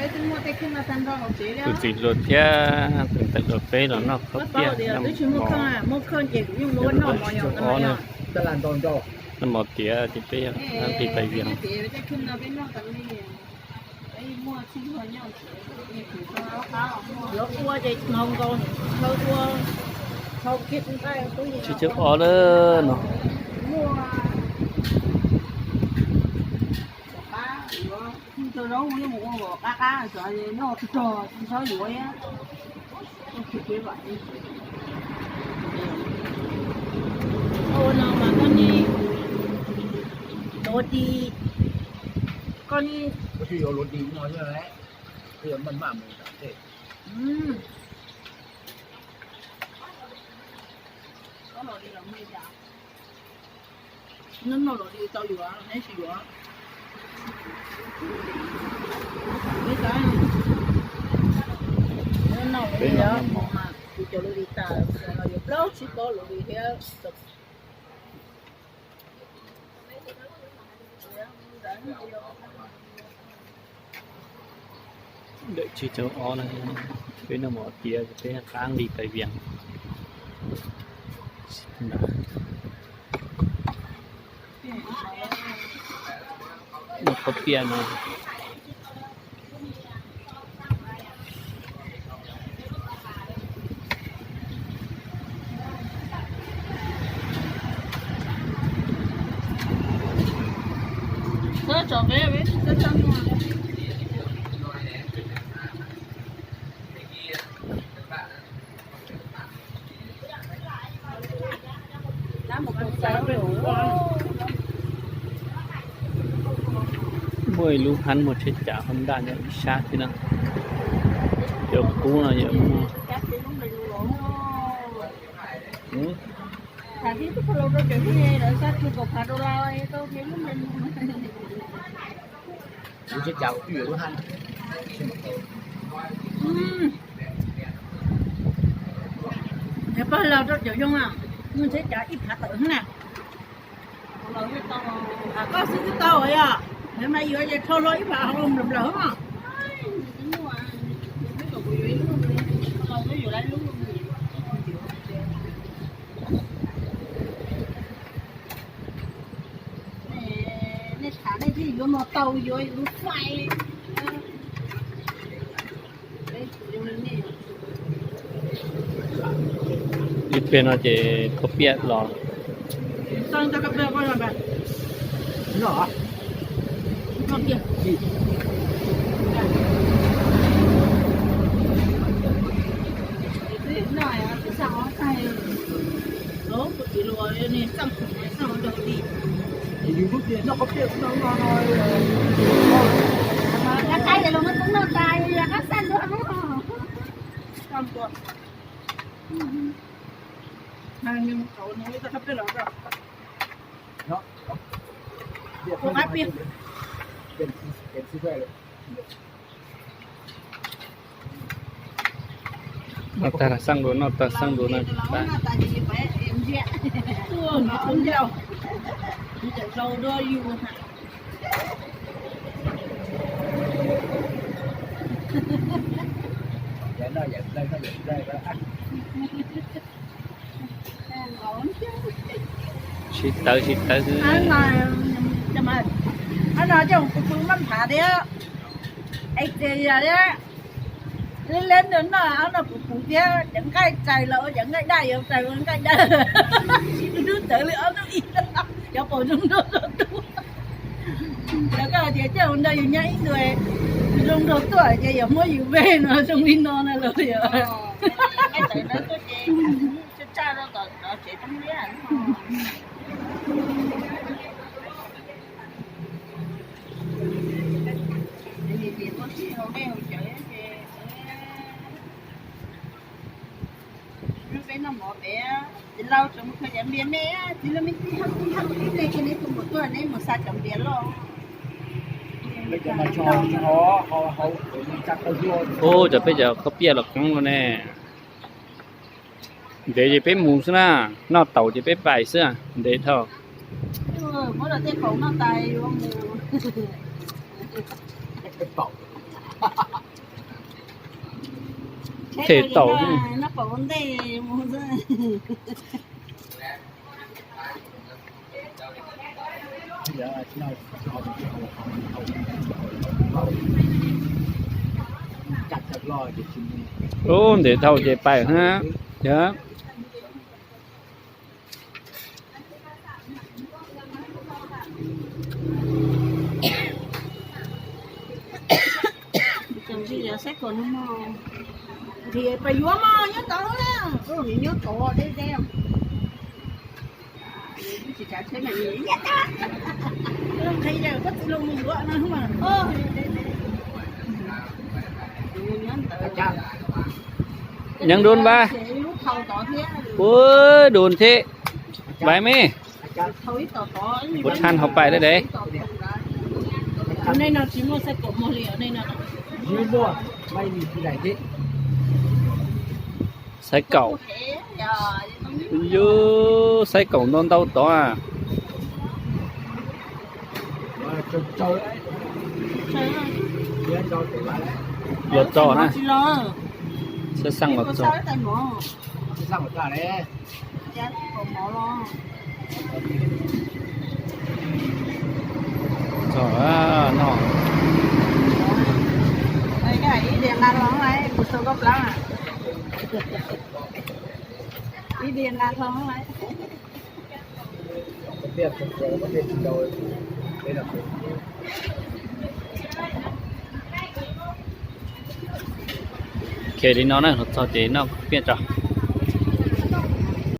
Tus txiv hluas thiab tus ntawm hluas peb los noj khaub piaj, noj mov, ob na, noj mov tiav ces peb nqis pais vias. Tsib caug ob lawm no. Ua no mas koj ne, luav di, koj ne, koj twb yuav luav di no xwb, koj yuav maj maj mus tam tej. Noj noj luav di tau yuav, neb tsis yuav. Noj luav di, kuv cov luav di tas, yuav plaub tsib pob luav di thiab. Ntawm tsib caug ob na, peb noj mov tiav peb qab nqis pais vias. Noj khaub piaj no. Muaj ib lub hab muag tsheb cav Honda nyob ib sab thiab na. Cov kub no yog muag. Yog pog laug rau cov zoo, muaj tsheb cav ib phav tawm na. Koj xwb twb tau yog, mas yuav ces rho hlo ib phav hauv nplawm nplawm. Nej tham nej thiaj yuav no tau yuav lub fais. Ib pliag no ces khaub piaj los. Noj tag xaj dua, noj tag xaj dua na. Sib tawv sib tawv xwb. Ab no coj mus pw mab nphav thiab, es ces yog thiab, leb leb nrog noj, ob no puv puv thiab, cov nqaij txais los ua cov nqaij daj, yuav txais ua nqaij daj, tsis tu tub txawv li ob tug ib, cov pom zoo nraug tuaj tuaj. Cov koj hais tias coj mus nrog yus nyob ib ntus, zoo nraug tuaj ces yog muab yus ve no zoo li no na los yog. Peb noj mov pem, txiv laus tseem mus khaws cov npias me, txiv laus me tij hab tij hab ib pliag ces neb tus muam tuaj neb mus xa cov npias loj. Ub, cov peb cov khaub piaj los qeeb no ne. Ntev ces peb mus xwb na, noj taum ces peb pais xwb, ntev dhau. Muab lawv tej qaum noj tas yuav mus. Them taum. Ub, ntev dhau ces pais na. Yog. Nrhiav pab yuav mog, nyob tod na. Nyob tod deb deb. Nyeem dun npab. Ua dun thiab. Vais me. Kuv than hauv pais lawm dev. Xaiv kaum. Yus xaiv kaum ntau ntau tod. Los txog na. Xab xaj los txog. Txog no. Khiav li no na, txog ces noj piaj tso.